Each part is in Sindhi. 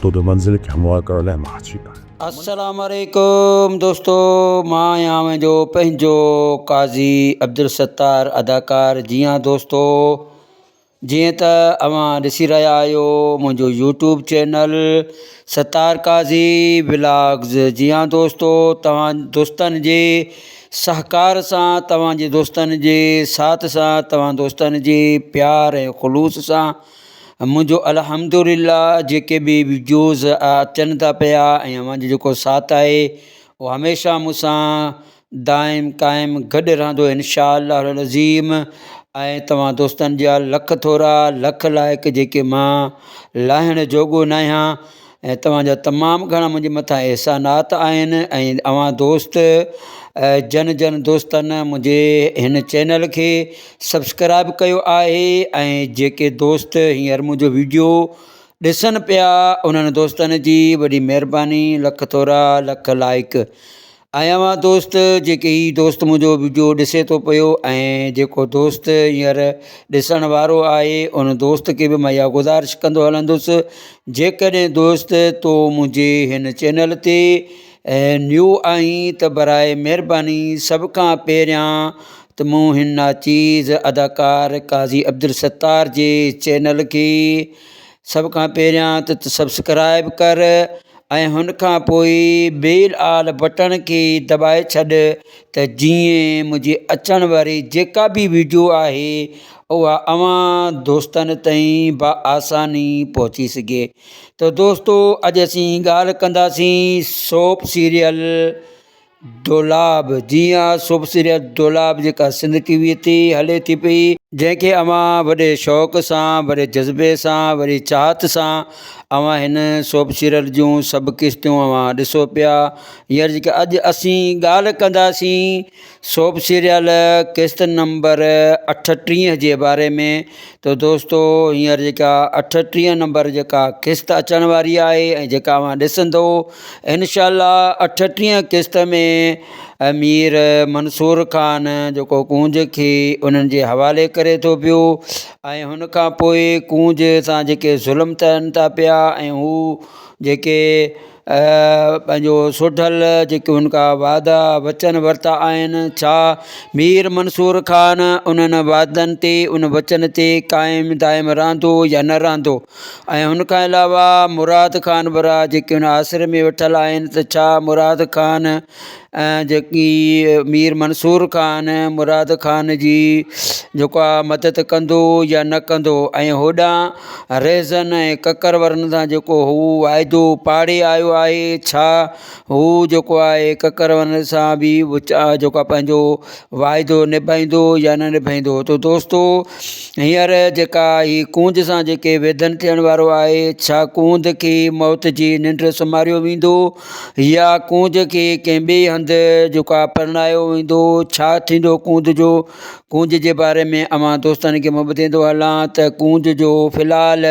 توڏي منزل کي هموار ڪرڻ لاء مان اچي آهيان. السلام عليڪم دوستو مان آهيان اوهان جو پنهنجو قاضي عبدالستار اداڪار جي ها دوستو جيئن ته اوهان ڏسي رهيا آهيو منهنجو YouTube channel Sattar Qazi vlogs جي ها دوستو توهان دوستن جي سهڪار سان توهان جي دوستن جي ساٿ سان توهان دوستن جي پيار ۽ خلوص سان منهنجو الحمد لله جيڪي به وڊيوز اچن ٿا پيا ۽ اوهان جو جيڪو ساٿ آهي اهو هميشه مون سان دائم قائم گڏ رهندو انشاء الله العظيم ۽ توهان دوستن جا لک ٿورا لک لائق جيڪي مان لاهڻ جوڳو نه آهيان ۽ توهان جا تمام گهڻا منهنجي مٿان احسانات آهن ۽ اوهان دوست جن جن دوستن منهنجي هن چينل کي سبسڪرائب ڪيو آهي ۽ جيڪي دوست هينئر منهنجو ويڊيو ڏسن پيا انهن دوستن جي وڏي مهرباني لک ٿورا لک لائق ۽ اوهان دوست جيڪي هي دوست منهنجو وڊيو ڏسي ٿو پيو ۽ جيڪو دوست هينئر ڏسڻ وارو آهي ان دوست کي به مان اها گذارش ڪندو هلندس جيڪڏهن دوست تو منهنجي هن چينل تي نيو آهين ته برائي مهرباني سڀ کان پهريان ته مون هن ناچيز اداڪار قاضي عبدالستار جي چينل کي سڀ کان پهريان ته سبسڪرائب ڪر ۽ هن کان پوء بيل آل بٽڻ کي دٻائي ڇڏ ته جيئن منهنجي اچڻ واري جيڪا به ويڊيو آهي اها اوهان دوستن تائين بآساني پهچي سگهي ته دوستو اڄ اسين ڳالهه ڪنداسين سوپ سيريل دولاب، جي ها سوپ سيريل دولاب جيڪا سنڌ ٽي وي تي هلي ٿي پئي، جنهن کي اوهان وڏي شوق سان وڏي جذبي سان وڏي چاهت سان اوهان هن سوپ سيريل جون سڀ قسطيون اوهان ڏسو پيا هينئر جيڪا اڄ اسين ڳالهه ڪنداسين سوپ سيريل قسط نمبر 38 جي باري ۾ ته دوستو هينئر جيڪا 38 نمبر جيڪا قسط اچڻ واري آهي ۽ جيڪا اوهان ڏسندو انشاء الله اٺٽيهه قسط ۾ مير منصور خان جيڪو ڪونج کي انهن جي حوالي ڪري ٿو پيو ۽ هن کان پوء ڪونج سان جيڪي ظلم ٿين ٿا پيا ۽ هو جيڪي پنهنجو سوڍل جيڪي هن کان وعدا وچن ورتا آهن ڇا مير منصور خان انهن وعدن تي ان وچن تي قائم دائم رهندو يا نه رهندو ۽ هن کان علاوه مراد خان برا جيڪي هن آسري ۾ ويٺل آهن ته ڇا مراد خان جيڪي مير منصور خان مراد خان جي جيڪو آ مدد ڪندو يا نه ڪندو ۽ هوڏانهن رهزن ۽ ڪڪر ورن سان جيڪو هو واعدو پاڙي آيو آهي ڇا هو جيڪو آهي ڪڪر ورن سان به جيڪو آ پنهنجو واعدو نڀائيندو يا نه نڀائيندو ته دوستو هينئر جيڪا هي ڪونج سان جيڪي ويڌن ٿيڻ وارو آهي ڇا ڪونج کي موت جي ننڊ سمهاريو ويندو يا ڪونج کي ڪنهن ٻئي هنڌ جيڪو آهي پرڻايو ويندو ڇا ٿيندو ڪونج جو ڪونج جي باري ۾ اوهان دوستن کي مان ٻڌائيندو هلان ته ڪونج جو في الحال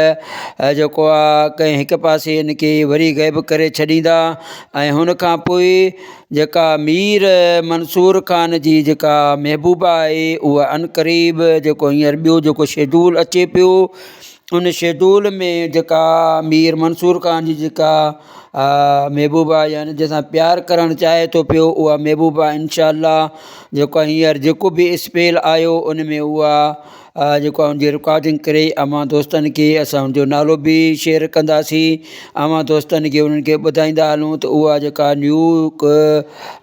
جيڪو آهي ڪنهن هڪ پاسي هن کي وري غيب ڪري ڇڏيندا ۽ هن کان پوء جيڪا مير منصور خان جي جيڪا محبوبه آهي اها عنقريب جيڪو هينئر ٻيو جيڪو شيڊول اچي پيو ان شيڊول ۾ جيڪا مير منصور خان جي جيڪا محبوبه يعني جنهن سان پيار ڪرڻ چاهي ٿو پيو اها محبوبه انشاء الله جيڪو هينئر جيڪو به اسپيل آيو ان ۾ اها جيڪو آهي ان جي رڪارڊنگ ڪري اوهان دوستن کي اسان ان جو نالو به شيئر ڪنداسين اوهان دوستن کي انهن کي ٻڌائيندا هلون ته اها جيڪا نيو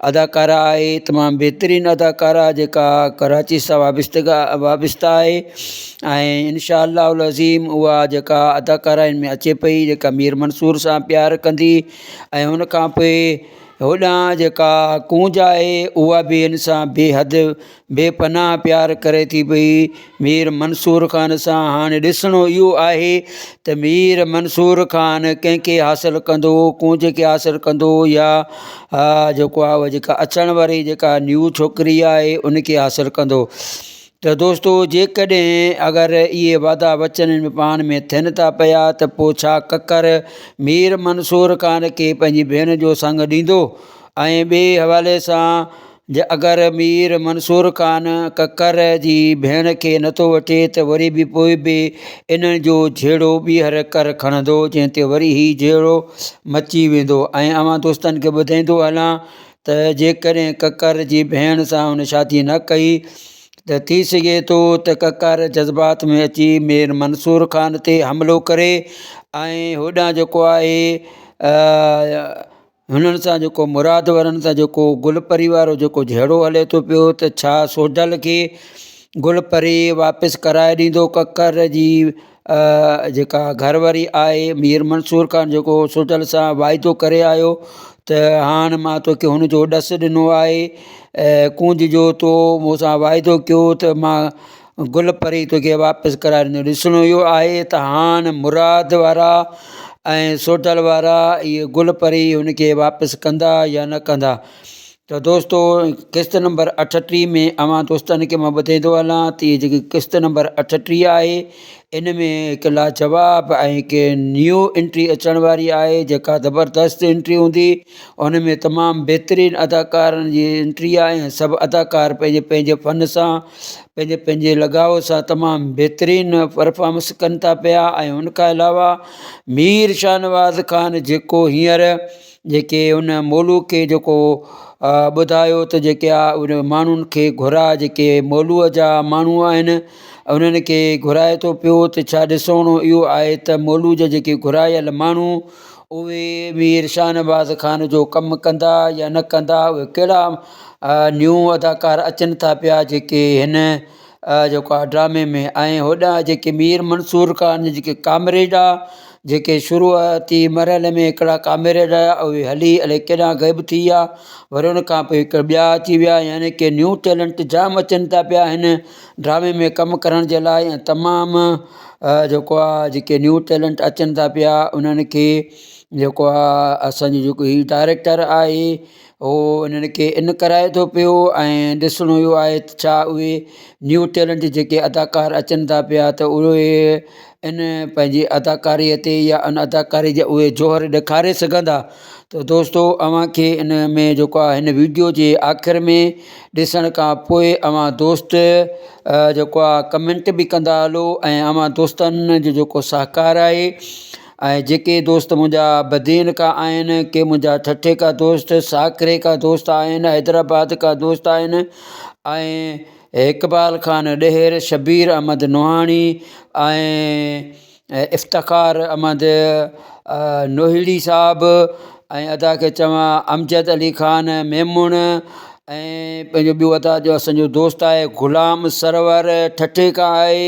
اداڪارا آهي تمام بهترين اداڪارا جيڪا ڪراچي سان وابستگا وابسته آهي ۽ انشاء الله العظيم اها جيڪا اداڪارا ان ۾ اچي پئي جيڪا مير منصور سان پيار ڪندي ۽ ان کان پوء هوڏانهن جيڪا ڪونج آهي اها به هن سان بيحد بي پناهه پيار ڪري ٿي پئي مير منصور خان سان هاڻي ڏسڻو اهو آهي ته مير منصور خان ڪنهن کي حاصل ڪندو ڪونج کي حاصل ڪندو يا جيڪو آهي اها جيڪا اچڻ واري جيڪا نيو ڇوڪري آهي ان کي حاصل ڪندو ته دوستو جيڪڏهن اگر اهي وعدا وچن پاڻ ۾ ٿين ٿا پيا ته پوء ڇا ڪڪر مير منصور خان کي پنهنجي ڀيڻ جو سڱ ڏيندو ۽ ٻئي حوالي سان. جي اگر مير منصور خان ڪڪر جي ڀيڻ کي نٿو وٺي ته وري به پوء به انهن جو جهيڙو ٻيهر ڪر کڻندو جنهن تي وري هي جهيڙو مچي ويندو ۽ اوهان دوستن کي ٻڌائيندو هلان ته جيڪڏهن ڪڪر جي ڀيڻ سان هن شادي نه ڪئي ته ٿي سگهي ٿو ته ڪڪر جذبات ۾ اچي مير منصور خان تي حملو ڪري ۽ هوڏانهن جيڪو آهي هنن سان جيڪو مراد وارن سان جيڪو گل پري وارو جيڪو جهيڙو هلي ٿو پيو ته ڇا سوڍل کي گل پري واپس ڪرائي ڏيندو ڪڪر جي جيڪا گهر واري آهي مير منصور خان جيڪو سوڍل سان واعدو ڪري آيو ته هاڻ مان توکي هن جو ڏس ڏنو آهي ڪونج جو تو مون سان واعدو ڪيو ته مان گل پري توکي واپس ڪرائي ڏيندو ڏسڻو اهو آهي ته هاڻ مراد وارا ۽ سوڍل وارا اهي گل پري هن کي واپس ڪندا يا نه ڪندا ته دوستو قسط نمبر 38 ۾ اوهان دوستن کي مان ٻڌائيندو هلان ته هي جيڪي قسط نمبر 38 آهي ان ۾ هڪ لاجواب ۽ هڪ نيو انٽري اچڻ واري آهي جيڪا زبردست انٽري هوندي ان ۾ تمام بهترين اداڪارن جي انٽري آهي ۽ سڀ اداڪار پنهنجي پنهنجي فن سان پنهنجي پنهنجي لڳاء سان تمام بهترين پرفارمنس ڪن ٿا پيا ۽ ان کان علاوه مير شاهنواز خان جيڪو هينئر جيڪي ان مولو کي جيڪو ٻڌايو ته جيڪي آ ان ماڻهن کي گهراء جيڪي مولوء جا ماڻهو آهن انهن کي گهرائي ٿو پيو ته ڇا ڏسڻو اهو آهي ته مولو جا جيڪي گهرايل ماڻهو اهي مير شاهنواز خان جو ڪم ڪندا يا نه ڪندا اهي ڪهڙا نيو اداڪار اچن ٿا پيا جيڪي هن جيڪو آهي ڊرامي ۾ ۽ هوڏانهن جيڪي مير منصور خان جا جيڪي ڪامريڊ آ جيڪي شروعاتي مرحلي ۾ هڪڙا ڪامريڊ آيا اهي هلي الائي ڪيڏانهن غائب ٿي ويا وري ان کان پوءِ هڪ ٻيا اچي ويا يعني ڪي نيو ٽيلنٽ جام اچن ٿا پيا هن ڊرامي ۾ ڪم ڪرڻ جي لاءِ ۽ تمام جيڪو آ جيڪي نيو ٽيلنٽ اچن ٿا پيا انهن کي جيڪو آ اسانجو جيڪو هي ڊائريڪٽر آهي اهو انهن کي ان ڪرائي ٿو پيو ۽ ڏسڻو اهو آهي ته ڇا اهي نيو ٽيلنٽ جيڪي اداڪار اچن ٿا پيا ته اهي ان پنهنجي اداڪاريءَ تي يا ان اداڪاري جا اهي جوهر ڏيکاري سگهندا ته دوستو اوهان کي ان ۾ جيڪو آهي هن وڊيو جي آخر ۾ ڏسڻ کان پوءِ اوهان دوست جيڪو آهي ڪمينٽ به ڪندا هلو ۽ اوهان دوستن جو جيڪو سهڪار آهي ۽ جيڪي دوست منهنجا بدين کان آهن ڪي منهنجا ٺٽي کان دوست ساڪري کان دوست آهن حيدرآباد کان دوست آهن ۽ اقبال خان ڏهر شبير احمد نوحاڻي ۽ افتخار احمد نوهيڙي صاحب ۽ ادا کي چوان امجد علي خان ميمڻ ۽ پنهنجو ٻيو ادا جو اسانجو دوست آهي غلام سرور ٺٽي کان آهي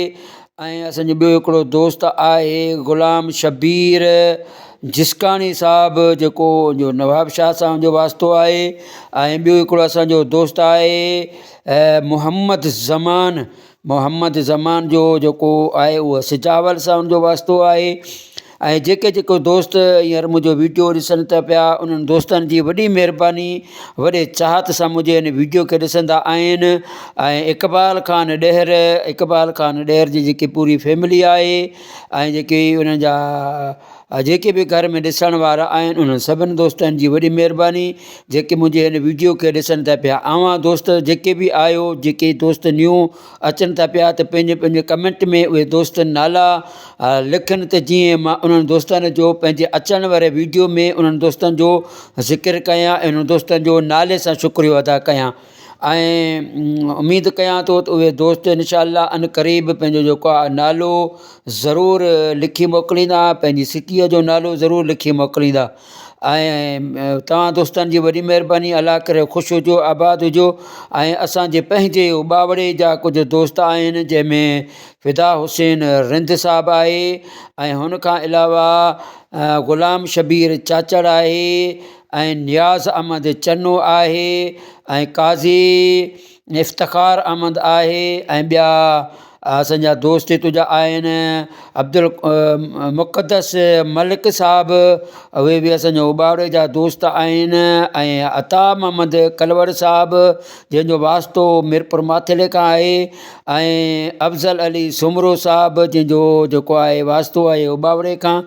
۽ اسانجو ٻيو هڪڙو دوست آهي غلام شبير جسڪاڻي صاحب جيڪو جو نواب شاهه سان جو واسطو آهي ۽ ٻيو هڪڙو اسانجو دوست آهي محمد زمان محمد زمان جو جيڪو آهي اهو سجاول سان ان جو واسطو آهي ۽ جيڪي جيڪو دوست هينئر منهنجو وڊيو ڏسن ٿا پيا انهن دوستن جي وڏي مهرباني وڏي چاهت سان منهنجي هن وڊيو کي ڏسندا آهن ۽ اقبال خان ڏهر اقبال خان ڏهر جي جيڪي پوري فيملي آهي ۽ جيڪي انهن جا جيڪي به گهر ۾ ڏسڻ وارا آهن انهن سڀني دوستن جي وڏي مهرباني جيڪي منهنجي هن وڊيو کي ڏسن ٿا پيا اوهان دوست جيڪي به آهيو جيڪي دوست نيو اچن ٿا پيا ته پنهنجي پنهنجي ڪمينٽ ۾ اهي دوست نالا لکن ته جيئن مان انهن دوستن جو پنهنجي اچڻ واري وڊيو ۾ انهن دوستن جو ذڪر ڪيان ۽ انهن دوستن جو نالي سان شڪريو ادا ڪيان ۽ اميد ڪيان ٿو ته اهي دوست انشاء الله عن قريب پنهنجو جيڪو آهي نالو ضرور لکي موڪليندا پنهنجي سٽيء جو نالو ضرور لکي موڪليندا ۽ توهان دوستن جي وڏي مهرباني الله ڪري خوش هجو آباد هجو ۽ اسانجي پنهنجي اٻاوڙي جا ڪجهه دوست آهن جنهن ۾ فدا حسين رند صاحب آهي ۽ هن کان علاوه غلام شبير چاچڙ آهي ۽ نياز احمد چنو آهي ۽ قاضي افتخار احمد آهي ۽ ٻيا اسان جا دوست تنهنجا آهن عبدالمقدس ملڪ صاحب اهي به اسان جا اٻاڙي جا دوست آهن ۽ عطا محمد ڪلوڙ صاحب جنهن جو واسطو ميرپور ماٿيلي کان آهي ۽ افضل علي سومرو صاحب جنهن جو جيڪو آهي واسطو آهي اٻاوڙي کان.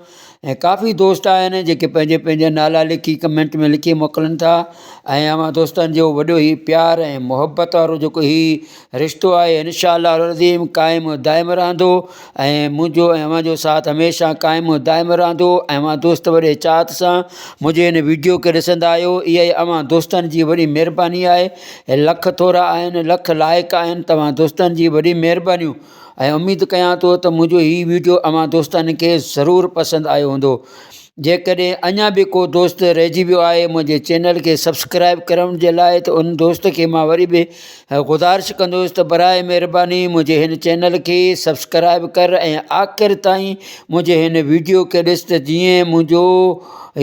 ۽ ڪافي دوست آهن جيڪي پنهنجي پنهنجا نالا لکي ڪمينٽ ۾ لکي موڪلن ٿا ۽ اوهان دوستن جو وڏو هي پيار ۽ محبت وارو جيڪو هي رشتو آهي انشاء الله العظيم قائم و دائم رهندو ۽ منهنجو ۽ اوهان جو ساٿ هميشه قائم و دائم رهندو ۽ اوهان دوست وڏي چاهت سان منهنجي هن ويڊيو کي ڏسندا آهيو اها ئي اوهان دوستن جي وڏي مهرباني آهي لک ٿورا آهن لک لائق آهن توهان دوستن جي وڏي مهربانيون ۽ اميد ڪيان ٿو ته منهنجو هي ويڊيو اوهان دوستن کي ضرور پسند آيو هوندو جيڪڏهن اڃا به ڪو دوست رهجي ويو آهي منهنجي چينل کي سبسڪرائب ڪرڻ جي لاء ته ان دوست کي مان وري به گذارش ڪندس ته برائي مهرباني منهنجي هن چينل کي سبسڪرائب ڪر ۽ آخر تائين منهنجي هن ويڊيو کي ڏس ته جيئن منهنجو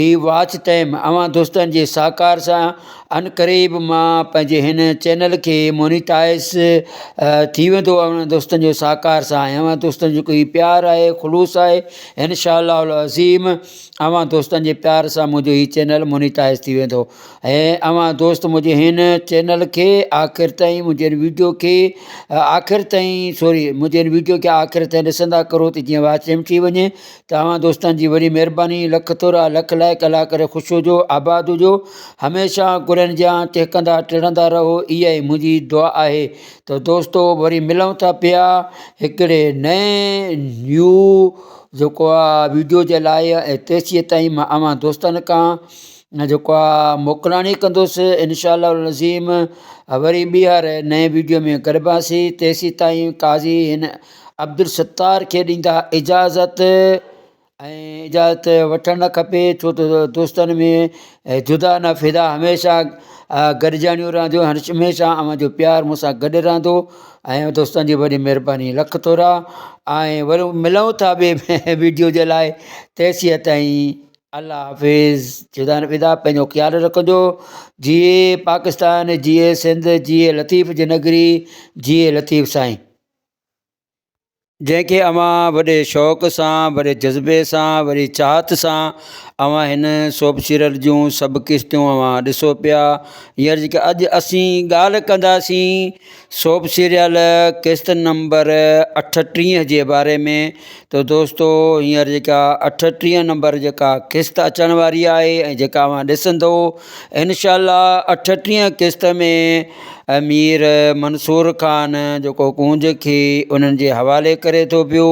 هي واچ ٽائيم اوهان دوستن جي سهڪار سان عنقريب مان پنهنجي هن چينل کي مونيٽائز ٿي ويندو اوهان دوستن جو سهڪار سان ۽ اوهان دوستن جو ڪوئي پيار آهي خلوص آهي انشاء الله العظيم اوهان دوستن جي پيار سان منهنجو هي چينل مونيٽائز ٿي ويندو ۽ اوهان دوست منهنجي هن چينل کي آخر تائين منهنجي هن ويڊيو کي آخر تائين سوري منهنجي هن ويڊيو کي آخر تائين ڏسندا ڪرو ته جيئن واچ ٽائيم ٿي وڃي ته اوهان دوستن جي وڏي مهرباني لک ٿورا لک لائق الله ڪري خوش هجو آباد هجو هميشه گلن جيان ٽهڪندا ٽڙندا رهو اها ئي منهنجي دعا آهي ته دوستو وري ملون ٿا پيا هڪڙي نئين نيو جيڪو آ ويڊيو جي لاء ۽ تيسين تائين مان اوهان دوستن کان جيڪو آ موڪلاڻي ڪندس انشاء الله العظيم وري ٻيهر نئين ويڊيو ۾ گڏباسين تيسين تائين قاضي هن عبدالستار کي ڏيندا اجازت ۽ اجازت وٺڻ نه کپي ڇو ته دوستن ۾ جدا نه فدا هميشه گڏجاڻيون رهنديون هميشه اوهان جو پيار مون سان گڏ رهندو ۽ دوستن جي وڏي مهرباني لک ٿورا ۽ وري ملون ٿا ٻي ويڊيو جي لاء تيسين تائين الله حافظ جدا نه فدا پنهنجو خيال رکجو جيئي پاڪستان جيئي سنڌ جيئي لطيف جي نگري جيئي لطيف سائين. جنهن کي اوهان وڏي شوق سان وڏي جذبي سان وڏي چاهت سان اوهان هن سوپ سيريل جون سڀ قسطون اوهان ڏسو پيا هينئر جيڪي اڄ اسين ڳالهه ڪنداسين سوپ سيريل قسط نمبر 38 جي باري ۾ ته دوستو هينئر جيڪا 38 نمبر جيڪا قسط اچڻ واري آهي ۽ جيڪا اوهان ڏسندو انشاء الله 38 قسط ۾ مير منصور خان جيڪو ڪونج کي انهن جي حوالي ڪري ٿو پيو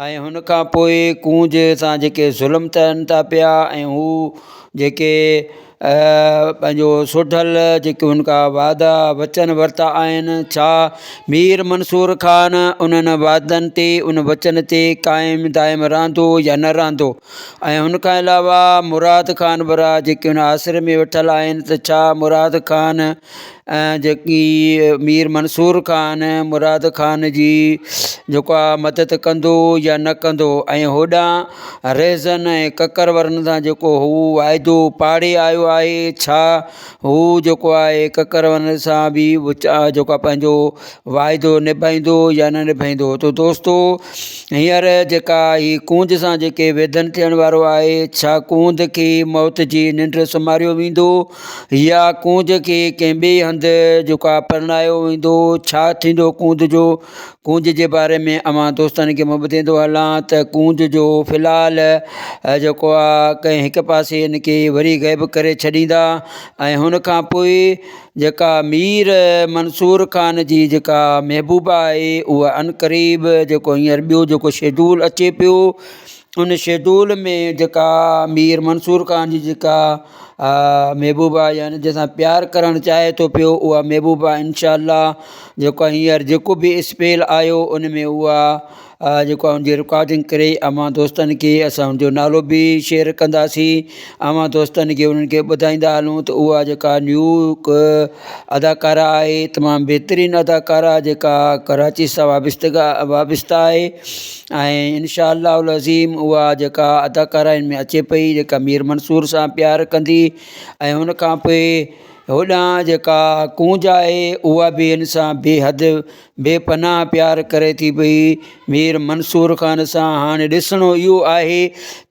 ۽ هن کان پوء ڪونج سان جيڪي ظلم ٿين ٿا پيا ۽ هو جيڪي پنهنجو سوڍل جيڪي هن کان وعدا وچن ورتا آهن ڇا مير منصور خان انهن وعدن تي ان وچن تي قائم دائم رهندو يا نه رهندو ۽ هن کان علاوه مراد خان برا جيڪي هن آسري ۾ ويٺل آهن ته ڇا مراد خان جيڪي مير منصور خان مراد خان جي جيڪو آ مدد ڪندو يا نه ڪندو ۽ هوڏانهن رهزن ۽ ڪڪر ورن سان جيڪو هو واعدو پاڙي آيو آهي ڇا هو جيڪو آهي ڪڪر ورن سان به جيڪو آ پنهنجو واعدو نڀائيندو يا نه نڀائيندو ته دوستو هينئر جيڪا هي ڪونج سان جيڪي ويڌن ٿيڻ وارو آهي ڇا ڪونج کي موت جي ننڊ سمهاريو ويندو يا ڪونج کي ڪنهن ٻئي هنڌ جيڪو آهي پرڻايو ويندو ڇا ٿيندو ڪونج جو ڪونج جي باري ۾ اوهان دوستن کي مان ٻڌائيندو هلان ته ڪونج جو في الحال جيڪو آهي ڪنهن هڪ پاسي هن کي وري غائب ڪري ڇڏيندا ۽ هن کان پوء جيڪا مير منصور خان جي جيڪا محبوبه آهي اها عنقريب جيڪو هينئر ٻيو جيڪو شيڊول اچي پيو ان شيڊول ۾ جيڪا مير منصور خان جي جيڪا محبوبه يعني جنهن سان پيار ڪرڻ چاهي ٿو پيو اها محبوبه انشاء الله جيڪو هينئر جيڪو به اسپيل آيو ان ۾ اها جيڪو آهي ان جي رڪارڊنگ ڪري اوهان دوستن کي اسان ان جو نالو به شيئر ڪنداسين اوهان دوستن کي انهن کي ٻڌائيندا هلون ته اها جيڪا نيو هڪ اداڪارا آهي تمام بهترين اداڪارا جيڪا ڪراچي سان وابستگا وابسته آهي ۽ انشاء الله العظيم اها جيڪا اداڪارا ان ۾ اچي پئي جيڪا مير منصور سان پيار ڪندي ۽ ان کان پوء هوڏانهن جيڪا ڪونج آهي اها به هن سان بي حد بي پناهه پيار ڪري ٿي پئي مير منصور خان سان هاڻي ڏسڻو اهو آهي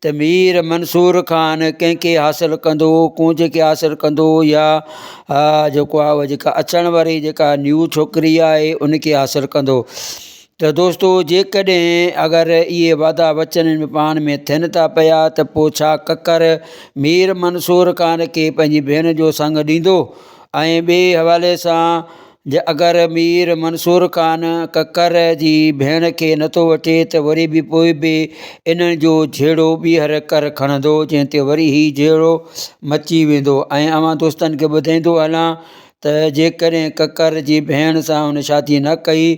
ته مير منصور خان ڪنهن کي حاصل ڪندو ڪونج کي حاصل ڪندو يا جيڪو آهي اها جيڪا اچڻ واري جيڪا نيو ڇوڪري آهي ان کي حاصل ڪندو. ته دوستو جيڪڏهن اگر اهي وعدا وچن پاڻ ۾ ٿين ٿا پيا ته پوء ڇا ڪڪر مير منصور خان کي پنهنجي ڀيڻ جو سڱ ڏيندو ۽ ٻئي حوالي سان جي اگر مير منصور خان ڪڪر جي ڀيڻ کي نٿو وٺي ته وري به پوء به انهن جو جهيڙو ٻيهر ڪر کڻندو جنهن تي وري هي جهيڙو مچي ويندو ۽ اوهان دوستن کي ٻڌائيندو هلان ته جيڪڏهن ڪڪر جي ڀيڻ سان هن شادي نه ڪئي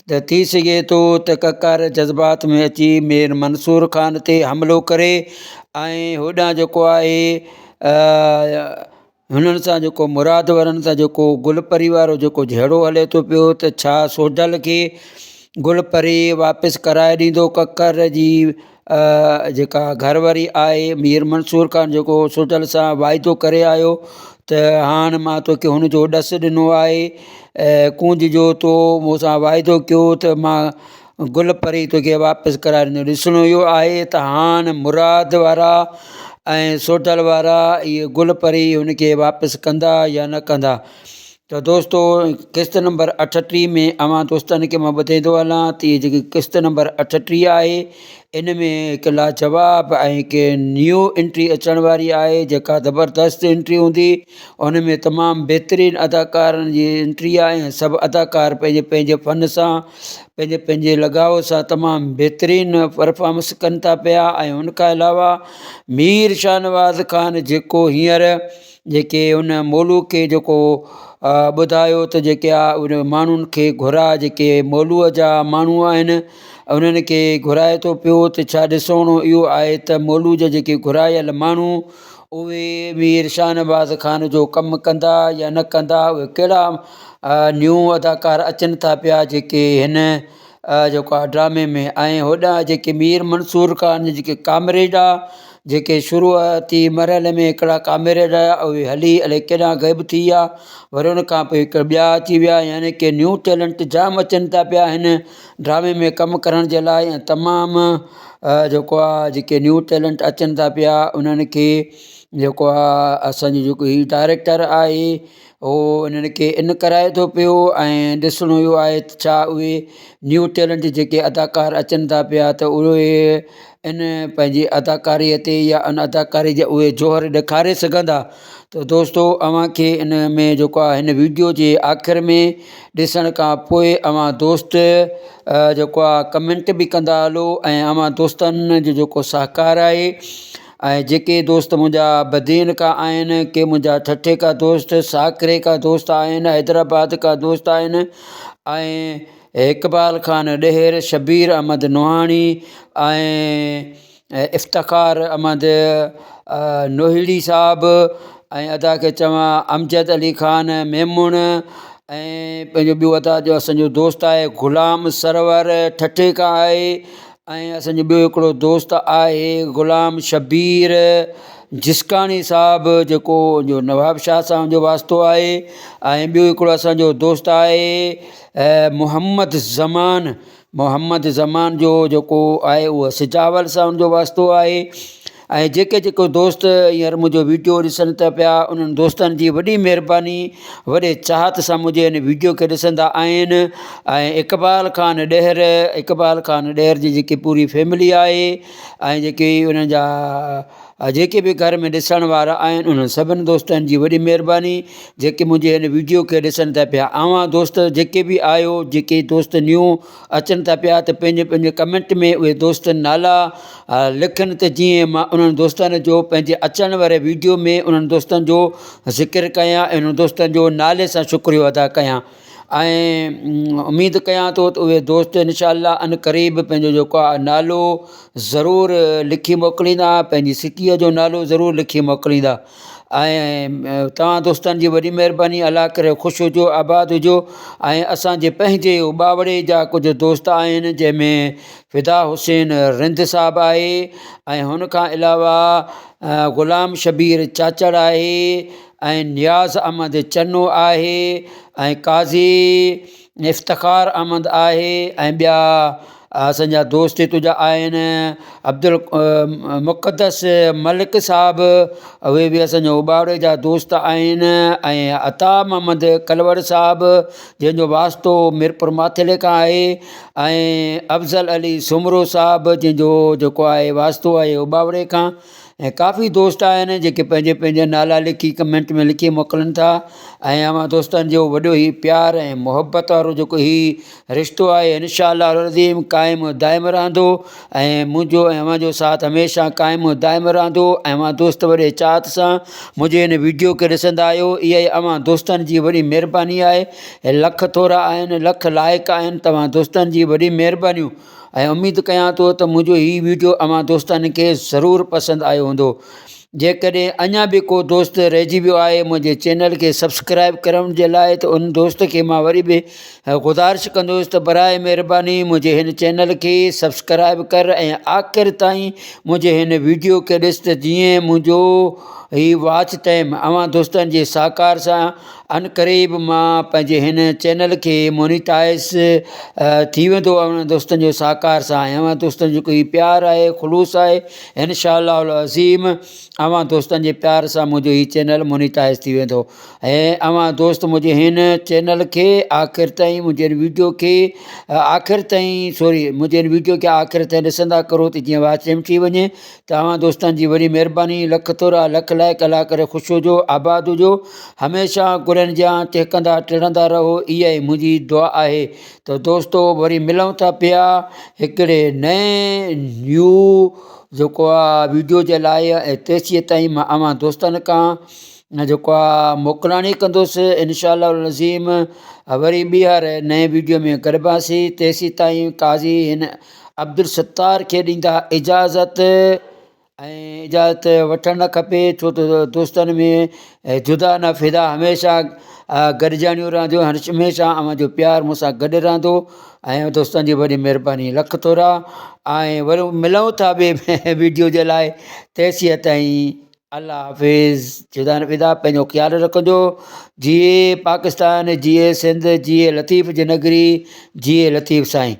ته ٿي سگهي ٿو ته ڪڪر جذبات ۾ اچي مير منصور خان تي حملو ڪري ۽ هوڏانهن جيڪو آهي هنن سان جيڪو مراد وارن سان جيڪو گل پري وارو جيڪو جهيڙو هلي ٿو پيو ته ڇا سوڍل کي گل پري واپس ڪرائي ڏيندو ڪڪر جي جيڪا گهر واري آهي مير منصور خان جيڪو سوڍل سان واعدو ڪري آيو ته هاڻ مان توکي هن جو ڏس ڏنو آهي ڪونج جو تو مون سان واعدو ڪيو ته مان گل پري توکي واپس ڪرائي ڏيندو ڏسڻو اهو آهي ته هاڻ مراد وارا ۽ سوڍل وارا اهي گل پري هن کي واپس ڪندا يا نه ڪندا ته دوستو قسط نمبر 38 ۾ اوهان دوستن کي مان ٻڌائيندو هلان ته هي جيڪي قسط نمبر 38 آهي ان ۾ هڪ لاجواب ۽ هڪ نيو انٽري اچڻ واري آهي جيڪا زبردست انٽري هوندي ان ۾ تمام بهترين اداڪارن جي انٽري آهي ۽ سڀ اداڪار پنهنجي پنهنجي فن سان پنهنجي پنهنجي لڳاء سان تمام بهترين پرفارمنس ڪن ٿا پيا ۽ ان کان علاوه مير شاهنواز خان جيڪو هينئر جيڪي ان مولوء کي جيڪو ٻڌايو ته جيڪي آ ان ماڻهن کي گهراء جيڪي مولوء جا ماڻهو آهن انهن کي گهرائي ٿو پيو ته ڇا ڏسڻو اهو آهي ته مولوء جا جيڪي گهرايل ماڻهو اهي مير شاهنواز خان جو ڪم ڪندا يا نه ڪندا اهي ڪهڙا نيو اداڪار اچن ٿا پيا جيڪي هن جيڪو آ ڊرامي ۾ ۽ هوڏانهن جيڪي مير منصور خان جا جيڪي ڪامريڊ آ جيڪي شروعاتي مرحلي ۾ هڪڙا ڪامريڊ آيا اهي هلي الائي ڪيڏانهن غائب ٿي ويا وري ان کان پوء هڪ ٻيا اچي ويا يعني ڪي نيو ٽيلنٽ جام اچن ٿا پيا هن ڊرامي ۾ ڪم ڪرڻ جي لاء ۽ تمام جيڪو آ جيڪي نيو ٽيلنٽ اچن ٿا پيا انهن کي جيڪو آ اسانجو جيڪو هي ڊائريڪٽر آهي هو انهن کي ان ڪرائي ٿو پيو ۽ ڏسڻو اهو آهي ته ڇا اهي نيو ٽيلنٽ جيڪي اداڪار اچن ٿا پيا ته اهي ان پنهنجي اداڪاريء تي يا ان اداڪاري جا اهي جوهر ڏيکاري سگهندا ته دوستو اوهان کي ان ۾ جيڪو آهي هن ويڊيو جي آخر ۾ ڏسڻ کان پوء اوهان دوست جيڪو آهي ڪمينٽ به ڪندا هلو ۽ اوهان دوستن جو جيڪو سهڪار آهي ۽ جيڪي دوست منهنجا بدين کان آهن ڪي منهنجا ٺٽي کان دوست ساڪري کان دوست آهن حيدرآباد کان دوست آهن ۽ اقبال خان ڏهر شبير احمد نوحاڻي ۽ افتخار احمد نوهيڙي صاحب ۽ ادا کي چوان امجد علي خان ميمڻ ۽ پنهنجو ٻيو ادا جو اسانجو دوست آهي غلام سرور ٺٽي کان آهي ۽ اسان جو ٻيو هڪڙو دوست آهي غلام شبير جسڪاڻي صاحب جيڪو جو نواب شاهه سان ان جو واسطو آهي ۽ ٻيو هڪڙو اسان جو دوست آهي محمد زمان محمد زمان جو جيڪو آهي اهو سجاول سان ان جو واسطو آهي ۽ جيڪي جيڪو دوست هينئر منهنجو ويڊيو ڏسن ٿا پيا انهن دوستن جي وڏي مهرباني وڏي چاهت سان منهنجي هن ويڊيو کي ڏسندا آهن ۽ اقبال خان ڏهر اقبال خان ڏهر جي جيڪي پوري فيملي آهي ۽ جيڪي انهن جا جيڪي به گهر ۾ ڏسڻ وارا آهن انهن سڀني دوستن جي وڏي مهرباني جيڪي منهنجي هن ويڊيو کي ڏسن ٿا پيا اوهان دوست جيڪي به آهيو جيڪي دوست نيو اچن ٿا پيا ته پنهنجي پنهنجي ڪمينٽ ۾ اهي دوست نالا لکن ته جيئن مان انهن دوستن جو پنهنجي اچڻ واري ويڊيو ۾ انهن دوستن جو ذڪر ڪيان ۽ انهن دوستن جو نالي سان شڪريو ادا ڪيان ۽ اميد ڪيان ٿو ته اهي دوست انشاء الله عن قريب پنهنجو جيڪو آهي نالو ضرور لکي موڪليندا پنهنجي سٽيء جو نالو ضرور لکي موڪليندا ۽ توهان دوستن جي وڏي مهرباني الله ڪري خوش هجو آباد هجو ۽ اسانجي پنهنجي اٻاوڙي جا ڪجهه دوست آهن جنهن ۾ فدا حسين رند صاحب آهي ۽ هن کان علاوه غلام شبير چاچڙ آهي ۽ نياز احمد چنو آهي ۽ قاضي افتخار احمد آهي ۽ ٻيا اسان جا دوست هتو جا آهن عبدالمقدس ملڪ صاحب اهي به اسان جا اٻاوڙي جا دوست آهن ۽ عطا محمد ڪلوڙ صاحب جنهن جو واسطو ميرپور ماٿيلي کان آهي ۽ افضل علي سومرو صاحب جنهن جو جيڪو آهي واسطو آهي اٻاوڙي کان ۽ ڪافي دوست آهن جيڪي پنهنجي پنهنجا نالا لکي ڪمينٽ ۾ لکي موڪلن ٿا ۽ اوهان دوستن جو وڏو هي پيار ۽ محبت وارو جيڪو هي رشتو آهي انشاء الله العظيم قائم و دائم رهندو ۽ منهنجو ۽ اوهان جو ساٿ هميشه قائم و دائم رهندو ۽ اوهان دوست وڏي چاهت سان منهنجي هن ويڊيو کي ڏسندا آهيو اها ئي اوهان دوستن جي وڏي مهرباني آهي لک ٿورا آهن لک لائق آهن توهان دوستن جي وڏي مهربانيون ۽ اميد ڪيان ٿو ته منهنجو هي ويڊيو اوهان دوستن کي ضرور پسند آيو هوندو جيڪڏهن اڃا به ڪو دوست رهجي ويو آهي منهنجي چينل کي سبسڪرائب ڪرڻ جي لاء ته ان دوست کي مان وري به گذارش ڪندس ته برائي مهرباني منهنجي هن چينل کي سبسڪرائب ڪر ۽ آخر تائين منهنجي هن ويڊيو کي ڏس ته جيئن منهنجو هي واچ ٽائيم اوهان دوستن جي سهڪار سان ان قريب مان پنهنجي هن چينل کي مونيٽائز ٿي ويندو اوهان دوستن جو سهڪار سان ۽ اوهان دوستن جو ڪوئي پيار آهي خلوص آهي انشاء الله العظيم اوهان دوستن جي پيار سان منهنجو هي چينل مونيٽائز ٿي ويندو ۽ اوهان دوست منهنجي هن چينل کي آخر تائين منهنجي هن ويڊيو کي آخر تائين سوري منهنجي هن ويڊيو کي آخر تائين ڏسندا ڪرو ته جيئن واچ ٽائيم ٿي وڃي ته اوهان دوستن جي وڏي مهرباني لک ٿورا لک لائق الله ڪري خوش هجو آباد هجو هميشه گلن جيان ٽهڪندا ٽڙندا رهو اها ئي منهنجي دعا آهي ته دوستو وري ملون ٿا پيا هڪڙي نئين نيو جيڪو آ ويڊيو جي لاء ۽ تيسين تائين مان اوهان دوستن کان جيڪو آ موڪلاڻي ڪندس انشاء الله العظيم وري ٻيهر نئين ويڊيو ۾ گڏباسين تيسين تائين قاضي هن عبدالستار کي ڏيندا اجازت ۽ اجازت وٺڻ نه کپي ڇو ته دوستن ۾ جدا نه فدا هميشه گڏجاڻيون رهنديون هميشه اوهان جو پيار مون سان گڏ رهندو ۽ دوستن جي وڏي مهرباني لک ٿورا ۽ وري ملون ٿا ٻي ويڊيو جي لاء تيسين تائين الله حافظ جدا نه فدا پنهنجو خيال رکجو جيئي پاڪستان جيئي سنڌ جيئي لطيف جي نگري جيئي لطيف سائين.